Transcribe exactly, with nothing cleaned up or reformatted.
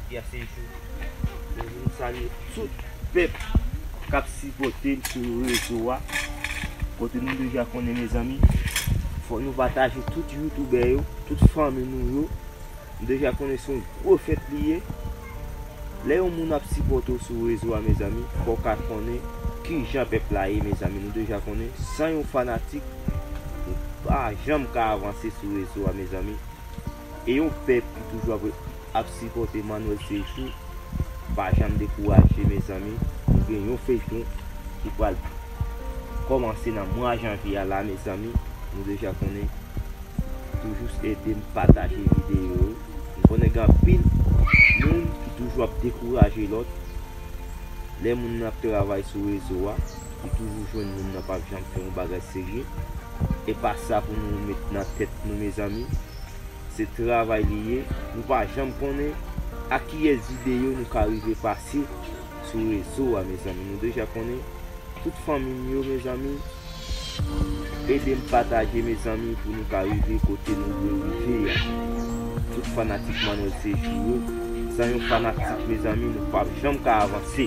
Sejou. Nou vin salye tout pèp k ap sipòte m sou rezo a. Kote nou deja konnen, mezanmi, fò nou pataje tout youtubè yo, tout fanmi nou yo. Nou deja konnen se yon gwo fèt li ye. Lè yon moun ap sipòte w sou rezo a, mezanmi, fò w ka konnen kijan pèp la ye, mezanmi. Nou deja konnen, san yon fanatik, ou pa janm ka avanse sou rezo a, mezanmi. E yon pèp ki toujou ap, ap sipòte Manuel Sejou, pa janm dekouraje, mezanmi. Nou gen yon feyton ki pral kòmanse nan mwa janvye a la, mezanmi. Nou deja konnen, toujou ede m pataje videyo yo. M konnen gen anpil moun ki toujou ap dekouraje lòt. Lè moun nan ap travay sou rezo a, li toujou jwenn moun nan p ap janm fè yon bagay serye. E pa sa pou nou met nan tèt nou, mezanmi. Se travay li ye. Nou pa janm konnen a kiyès videyo nou ka rive pase sou rezo a, mezanmi. Nou deja konnen, tout fanmi m yo, mezanmi, ede m pataje, mezanmi, pou nou ka rive kote nou vle rive a. Tout fanatik Manuel Sejou yo, san yon fanatik, mezanmi, nou p ap janm ka avanse.